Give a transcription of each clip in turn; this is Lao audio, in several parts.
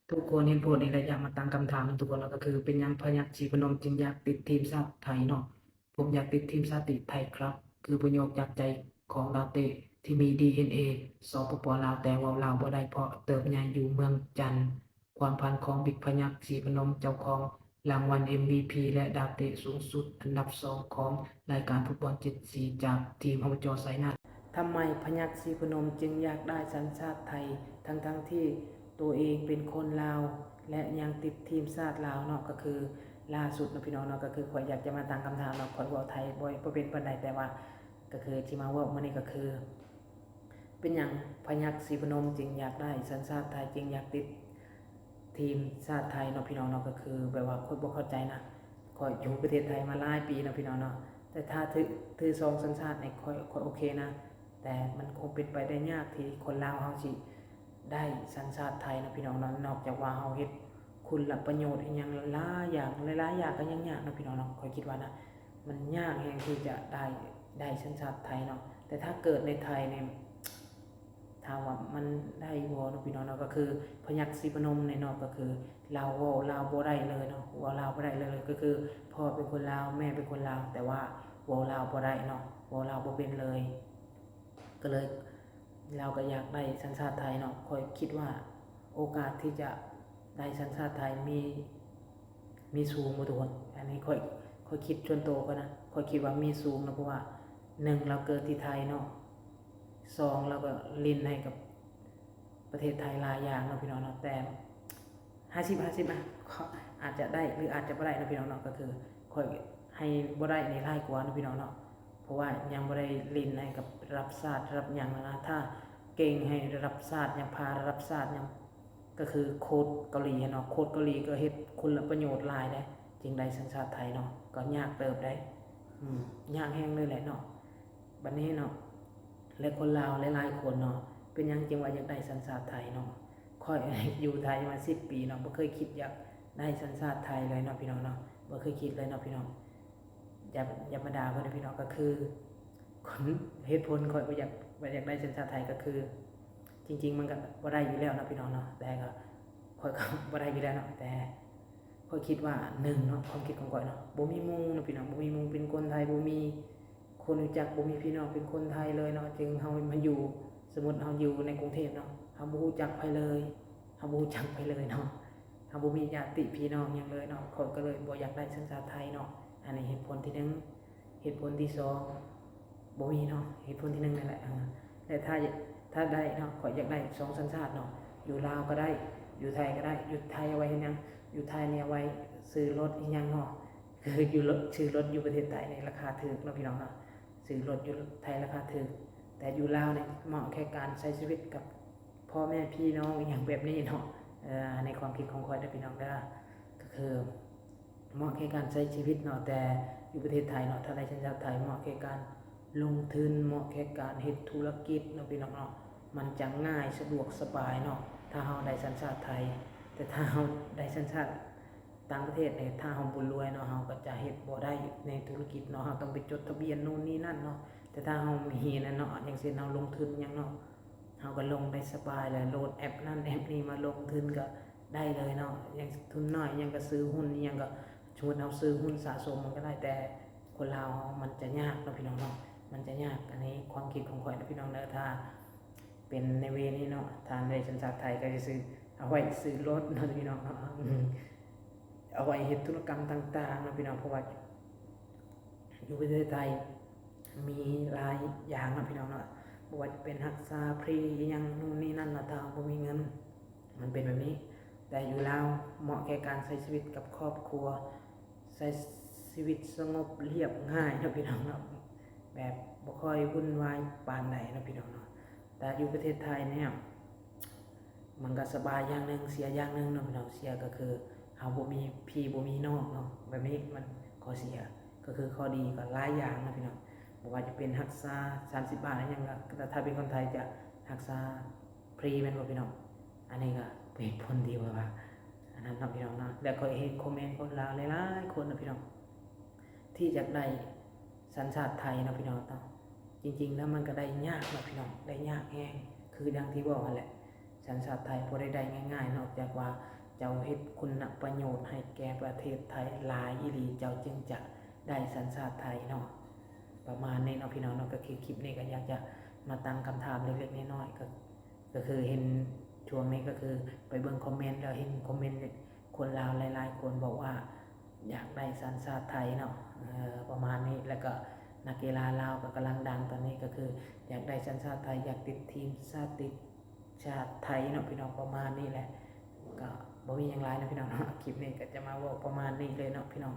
ທຸກຄົນເຫັນໂພສນີ້ແລ້ວຢາກມາຕັ້ງຄຳຖາມນຳທຸກຄົນເນາະ ກໍຄືເປັນຫຍັງພະຍັກສີພະນົມຈຶ່ງຢາກຕິດທີມຊາດໄທເນາະ? ຜົມຢາກຕິດທີມຊາດໄທຄັບ ຄືປະໂຫຍກຈາກໃຈຂອງດາວເຕະທີ່ມີດີເອັນເອ ສປປ ລາວ ແຕ່ເວົ້າລາວບໍ່ໄດ້ເພາະເຕີບໃຫຍ່ຢູ່ເມືອງຈັນ. ຄວາມຝັນຂອງບິກພະຍັກສີພະນົມ ເຈົ້າຂອງລາງວັນເອັມວີພີ ແລະ ດາວເຕະສູງສຸດອັນດັບສອງຂອງລາຍການຟຸດບອນເຈັດສີຈາກທີມ ອບຈ ໄຊນາດ. ທຳໄມພະຍັກສີພະນົມຈຶ່ງຢາກໄດ້ສັນຊາດໄທ ທັງໆທີ່ໂຕເອງເປັນຄົນລາວ ແລະ ຍັງຕິດທີມຊາດລາວເນາະ? ກໍຄືລ່າສຸດເນາະ ພີ່ນ້ອງເນາະ ກໍຄືຂ້ອຍຢາກຈະມາຕັ້ງຄຳຖາມເນາະ ຂ້ອຍເວົ້າໄທບໍ່ ບໍ່ເປັນປານໃດ ແຕ່ວ່າ ກໍຄືທີ່ມາເວົ້າມື້ນີ້ກໍຄື ເປັນຫຍັງພະຍັກສີພະນົມຈຶ່ງຢາກໄດ້ສັນຊາດໄທ ຈຶ່ງຢາກຕິດທີມຊາດໄທເນາະ ພີ່ນ້ອງເນາະ? ກໍຄືແບບວ່າຂ້ອຍບໍ່ເຂົ້າໃຈນະ ຂ້ອຍຢູ່ປະເທດໄທມາຫຼາຍປີເນາະ ພີ່ນ້ອງເນາະ ແຕ່ຖ້າຖື ຖືສອງສັນຊາດນີ້ ຂ້ອຍ ຂ້ອຍໂອເຄນະ ແຕ່ມັນຄົງເປັນໄປໄດ້ຍາກທີ່ຄົນລາວເຮົາຊິໄດ້ສັນຊາດໄທເນາະ ພີ່ນ້ອງເນາະ ນອກຈາກວ່າເຮົາເຮັດຄຸນລະປະໂຫຍດອີ່ຫຍັງຫຼາຍຢ່າງ ຫຼາຍໆຢ່າງກໍຍັງຍາກເນາະ ພີ່ນ້ອງເນາະ ຂ້ອຍຄິດວ່ານະ ມັນຍາກແຮງທີ່ຈະໄດ້ ໄດ້ສັນຊາດໄທເນາະ ແຕ່ຖ້າເກີດໃນໄທນີ້ ຖາມວ່າມັນໄດ້ບໍ່ເນາະ ພີ່ນ້ອງເນາະ? ກໍຄືພະຍັກສີພະນົມນີ້ເນາະ ກໍຄືລາວເວົ້າລາວບໍ່ໄດ້ເລີຍເນາະ ເວົ້າລາວບໍ່ໄດ້ເລີຍ ກໍຄືພໍ່ເປັນຄົນລາວ ແມ່ເປັນຄົນລາວ ແຕ່ວ່າເວົ້າລາວບໍ່ໄດ້ເນາະ ເວົ້າລາວບໍ່ເປັນເລີຍ ກໍເລີຍ ລາວກໍຢາກໄດ້ສັນຊາດໄທເນາະ ຂ້ອຍຄິດວ່າໂອກາດທີ່ຈະໄດ້ສັນຊາດໄທມີ ມີສູງບໍ່ທຸກຄົນ? ອັນນີ້ຂ້ອຍ ຂ້ອຍຄິດສ່ວນໂຕກ່ອນນະ ຂ້ອຍຄິດວ່າມີສູງເນາະ ເພາະວ່າ ໜຶ່ງ ລາວເກີດທີ່ໄທເນາະ ສອງ ລາວກໍຫຼິ້ນໃຫ້ກັບປະເທດໄທຫຼາຍຢ່າງເນາະ ພີ່ນ້ອງເນາະ ແຕ່ ຫ້າສິບ ຫ້າສິບ ອາ ອາດຈະໄດ້ ຫຼື ອາດຈະບໍ່ໄດ້ເນາະ ພີ່ນ້ອງເນາະ ກໍຄືຂ້ອຍໃຫ້ບໍ່ໄດ້ນີ້ຫຼາຍກວ່າເນາະ ພີ່ນ້ອງເນາະ ເພາະວ່າຍັງບໍ່ໄດ້ຫຼິ້ນໃຫ້ກັບລະດັບຊາດ ລະດັບຫຍັງນະ ຖ້າເກັ່ງໃຫ້ລະດັບຊາດ ຍັງພາລະດັບຊາດ ຍັງ ກໍຄືໂຄດເກົາຫຼີຫັ້ນເນາະ ໂຄດເກົາຫຼີກໍເຮັດຄຸນລະປະໂຫຍດຫຼາຍເດ້ ຈຶ່ງໄດ້ສັນຊາດໄທເນາະ ກໍຍາກເຕີບເດ້ ອືມ ຍາກແຮງເລີຍແຫຼະເນາະ ບັດນີ້ເນາະ ແລະ ຄົນລາວຫຼາຍໆຄົນເນາະ ເປັນຫຍັງຈຶ່ງວ່າຢາກໄດ້ສັນຊາດໄທເນາະ? ຂ້ອຍຢູ່ໄທມາສິບປີເນາະ ບໍ່ເຄີຍຄິດຢາກໄດ້ສັນຊາດໄທເລີຍເນາະ ພີ່ນ້ອງເນາະ ບໍ່ເຄີຍຄິດເລີຍເນາະ ພີ່ນ້ອງ ຢ່າ ຢ່າມາດ່າຂ້ອຍເດີ ພີ່ນ້ອງ ກໍຄື ຄົນ ເຫດຜົນຂ້ອຍບໍ່ຢາກ ບໍ່ຢາກໄດ້ສັນຊາດໄທ ກໍຄື ຈິງໆມັນກໍບໍ່ໄດ້ຢູ່ແລ້ວເນາະ ພີ່ນ້ອງເນາະ ແຕ່ກໍ ຂ້ອຍກໍບໍ່ໄດ້ຢູ່ແລ້ວເນາະ ແຕ່ ຂ້ອຍຄິດວ່າ ໜຶ່ງເນາະ ຄວາມຄິດຂອງຂ້ອຍເນາະ ບໍ່ມີໝູ່ເນາະ ພີ່ນ້ອງ ບໍ່ມີໝູ່ເປັນຄົນໄທ ບໍ່ມີຄົນຮູ້ຈັກ ບໍ່ມີພີ່ນ້ອງເປັນຄົນໄທເລີຍເນາະ ຈຶ່ງເຮົາມາຢູ່ ສົມມຸດເຮົາຢູ່ໃນກຸງເທບເນາະ ເຮົາບໍ່ຮູ້ຈັກໃຜເລີຍ ເຮົາບໍ່ຮູ້ຈັກໃຜເລີຍເນາະ ເຮົາບໍ່ມີຍາດຕິພີ່ນ້ອງຫຍັງເລີຍເນາະ ຂ້ອຍກໍເລີຍບໍ່ຢາກໄດ້ສັນຊາດໄທເນາະ ອັນນີ້ເຫດຜົນທີໜຶ່ງ ເຫດຜົນທີສອງ ບໍ່ມີເນາະ ເຫດຜົນທີໜຶ່ງນັ້ນແຫຼະ ເອີ ແລະ ຖ້າ ຖ້າໄດ້ເນາະ ຂ້ອຍຢາກໄດ້ສອງສັນຊາດເນາະ ຢູ່ລາວກໍໄດ້ ຢູ່ໄທກໍໄດ້ ຢູ່ໄທເອົາໄວ້ເຮັດຫຍັງ? ຢູ່ໄທນີ້ເອົາໄວ້ຊື້ລົດອີ່ຫຍັງເນາະ ຄືຢູ່ລົດ ຊື້ລົດຢູ່ປະເທດໄທນີ້ລາຄາຖືກເນາະ ພີ່ນ້ອງເນາະ ຊື້ລົດຢູ່ໄທລາຄາຖືກ ແຕ່ຢູ່ລາວນີ້ເໝາະແກ່ການໃຊ້ຊີວິດກັບພໍ່ແມ່ພີ່ນ້ອງອີ່ຫຍັງແບບນີ້ເນາະ ເອີ ໃນຄວາມຄິດຂອງຂ້ອຍເດີ ພີ່ນ້ອງເດີ ກໍຄື ເໝາະແກ່ການໃຊ້ຊີວິດເນາະ ແຕ່ຢູ່ປະເທດໄທເນາະ ຖ້າໄດ້ສັນຊາດໄທ ເໝາະແກ່ການລົງທຶນ ເໝາະແກ່ການເຮັດທຸລະກິດເນາະ ພີ່ນ້ອງເນາະ ມັນຈະງ່າຍສະດວກສະບາຍເນາະ ຖ້າເຮົາໄດ້ສັນຊາດໄທ ແຕ່ຖ້າເຮົາໄດ້ສັນຊາດຕ່າງປະເທດນີ້ ຖ້າເຮົາບໍ່ລວຍເນາະ ເຮົາກໍຈະເຮັດບໍ່ໄດ້ໃນທຸລະກິດເນາະ ເຮົາຕ້ອງໄປຈົດທະບຽນໂນ່ນນີ້ນັ້ນເນາະ ແຕ່ຖ້າເຮົາມີນັ້ນເນາະ ຢ່າງເຊັ່ນເຮົາລົງທຶນຫຍັງເນາະ ເຮົາກໍລົງໄດ້ສະບາຍແຫຼະ ໂຫຼດແອັບນັ້ນແອັບນີ້ມາລົງທຶນກໍໄດ້ເລີຍເນາະ ຢ່າງທຶນໜ້ອຍຫຍັງກໍຊື້ຫຸ້ນອີ່ຫຍັງກໍ ສົມມຸດເຮົາຊື້ຫຸ້ນສະສົມມັນກໍໄດ້ ແຕ່ຄົນລາວເຮົາມັນຈະຍາກເນາະ ພີ່ນ້ອງເນາະ ມັນຈະຍາກ ອັນນີ້ຄວາມຄິດຂອງຂ້ອຍເນາະ ພີ່ນ້ອງເດີ ຖ້າເປັນໃນເວນີ້ເນາະ ຖ້າໄດ້ສັນຊາດໄທກໍຊິຊື້ ເອົາໄວ້ຊື້ລົດເນາະ ພີ່ນ້ອງເນາະ ເອົາໄວ້ເຮັດທຸລະກຳຕ່າງໆເນາະ ພີ່ນ້ອງ ເພາະວ່າ ຢູ່ປະເທດໄທມີຫຼາຍຢ່າງເນາະ ພີ່ນ້ອງເນາະ ບໍ່ວ່າຈະເປັນຮັກສາຟຣີອີ່ຫຍັງໂນ່ນນີ້ນັ້ນເນາະ ຖ້າເຮົາບໍ່ມີເງິນ ມັນເປັນແບບນີ້ ແຕ່ຢູ່ລາວເໝາະແກ່ການໃຊ້ຊີວິດກັບຄອບຄົວ ໃຊ້ຊີວິດສະຫງົບລຽບງ່າຍເນາະ ພີ່ນ້ອງເນາະ ແບບບໍ່ຄ່ອຍວຸ່ນວາຍປານໃດເນາະ ພີ່ນ້ອງເນາະ ແຕ່ຢູ່ປະເທດໄທນີ້ ມັນກໍສະບາຍຢ່າງໜຶ່ງ ເສຍຢ່າງໜຶ່ງເນາະ ພີ່ນ້ອງ ເສຍກໍຄືເຮົາບໍ່ມີພີ່ບໍ່ມີນ້ອງເນາະ ແບບນີ້ມັນຂໍ້ເສຍ ກໍຄືຂໍ້ດີກໍຫຼາຍຢ່າງເນາະ ພີ່ນ້ອງ ບໍ່ວ່າຈະເປັນຮັກສາສາມສິບບາດອີ່ຫຍັງ ກໍ ແຕ່ຖ້າເປັນຄົນໄທຈະຮັກສາຟຣີແມ່ນບໍ່ ພີ່ນ້ອງ ອັນນີ້ກໍເປັນເຫດຜົນທີ່ວ່າ ອັນນັ້ນເນາະ ພີ່ນ້ອງເນາະ ແລະ ຂ້ອຍເຫັນຄອມເມັນຄົນລາວຫຼາຍໆຄົນເນາະ ພີ່ນ້ອງ ທີ່ຢາກໄດ້ສັນຊາດໄທເນາະ ພີ່ນ້ອງເນາະ ຈິງໆແລ້ວມັນກໍໄດ້ຍາກເນາະ ພີ່ນ້ອງ ໄດ້ຍາກແຮງ ຄືດັ່ງທີ່ເວົ້າຫັ້ນແຫຼະ ສັນຊາດໄທບໍ່ໄດ້ໄດ້ງ່າຍໆ ນອກຈາກວ່າເຈົ້າເຮັດຄຸນນະປະໂຫຍດໃຫ້ແກ່ປະເທດໄທຫຼາຍອີ່ຫຼີ ເຈົ້າຈຶ່ງຈະໄດ້ສັນຊາດໄທເນາະ. ປະມານນີ້ເນາະພີ່ນ້ອງເນາະ. ກໍຄືຄລິບນີ້ກໍຢາກຈະມາຕັ້ງຄຳຖາມເລັກໆນ້ອຍໆ ກໍ ກໍຄືເຫັນຊ່ວງນີ້ ກໍຄືໄປເບິ່ງຄອມເມັນ ແລ້ວເຫັນຄອມເມັນຄົນລາວຫຼາຍໆຄົນບອກວ່າຢາກໄດ້ສັນຊາດໄທເນາະ ເອີ ປະມານນີ້. ແລ້ວກໍນັກກິລາລາວກໍກຳລັງດັງຕອນນີ້ ກໍຄືຢາກໄດ້ສັນຊາດໄທ ຢາກຕິດທີມຊາດ ຕິດຊາດໄທເນາະພີ່ນ້ອງ ປະມານນີ້ແຫຼະ. ກໍບໍ່ມີຫຍັງຫຼາຍເນາະພີ່ນ້ອງເນາະ ຄລິບນີ້ກໍຈະມາເວົ້າປະມານນີ້ເລີຍເນາະພີ່ນ້ອງ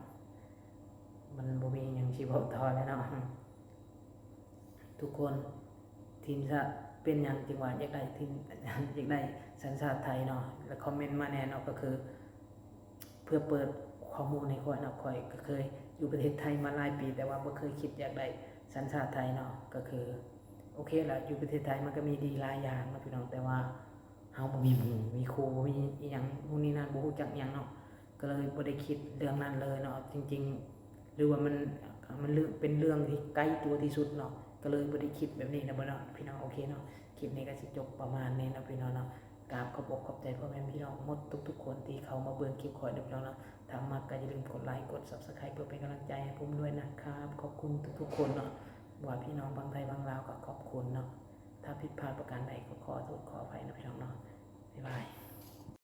ມັນບໍ່ມີຫຍັງຊິເວົ້າຕໍ່ແລ້ວເນາະ. ທຸກຄົນ ທີມຊາດ ເປັນຫຍັງຈຶ່ງວ່າຢາກໄດ້ທີມ ຢາກໄດ້ສັນຊາດໄທເນາະ ແລ້ວຄອມເມັນມາແດ່ເນາະ. ກໍຄືເພື່ອເປີດຄວາມຮູ້ໃຫ້ຂ້ອຍເນາະ ຂ້ອຍກໍເຄີຍຢູ່ປະເທດໄທມາຫຼາຍປີ ແຕ່ວ່າບໍ່ເຄີຍຄິດຢາກໄດ້ສັນຊາດໄທເນາະ. ກໍຄືໂອເຄລະ ຢູ່ປະເທດໄທມັນກໍມີດີຫຼາຍຢ່າງເນາະພີ່ນ້ອງ ແຕ່ວ່າເຮົາບໍ່ມີໝູ່ມີຄູ່ ບໍ່ມີອີ່ຫຍັງ ນູ້ນນີ້ນັ້ນ ບໍ່ຮູ້ຈັກຫຍັງເນາະ ກໍເລີຍບໍ່ໄດ້ຄິດເລື່ອງນັ້ນເລີຍເນາະ. ຈິງໆ ຫຼືວ່າມັນ ມັນເລື່ອງ ເປັນເລື່ອງທີ່ໄກຕົວທີ່ສຸດເນາະ ກໍເລີຍບໍ່ໄດ້ຄິດແບບນີ້ນະບໍ່ເນາະພີ່ນ້ອງ. ໂອເຄເນາະ ຄລິບນີ້ກໍຊິຈົບປະມານນີ້ເນາະພີ່ນ້ອງເນາະ. ກາບຂອບອົກຂອບໃຈພໍ່ແມ່ພີ່ນ້ອງໝົດທຸກໆຄົນທີ່ເຂົ້າມາເບິ່ງຄລິບຂ້ອຍເນາະພີ່ນ້ອງເນາະ. ຖ້າມັກກໍຢ່າລືມກົດໄລ ກົດ Subscribe ເພື່ອເປັນກຳລັງໃຈໃຫ້ຜົມດ້ວຍນະຄັບ. ຂອບຄຸນທຸກໆຄົນເນາະ ບໍ່ວ່າພີ່ນ້ອງຝັ່ງໄທຝັ່ງລາວກໍຂອບຄຸນເນາະ. ຖ້າຜິດພາດປະການໃດກໍຂໍໂທດຂໍອະໄພນະພີ່ນ້ອງເນາະ. ບາຍບາຍ.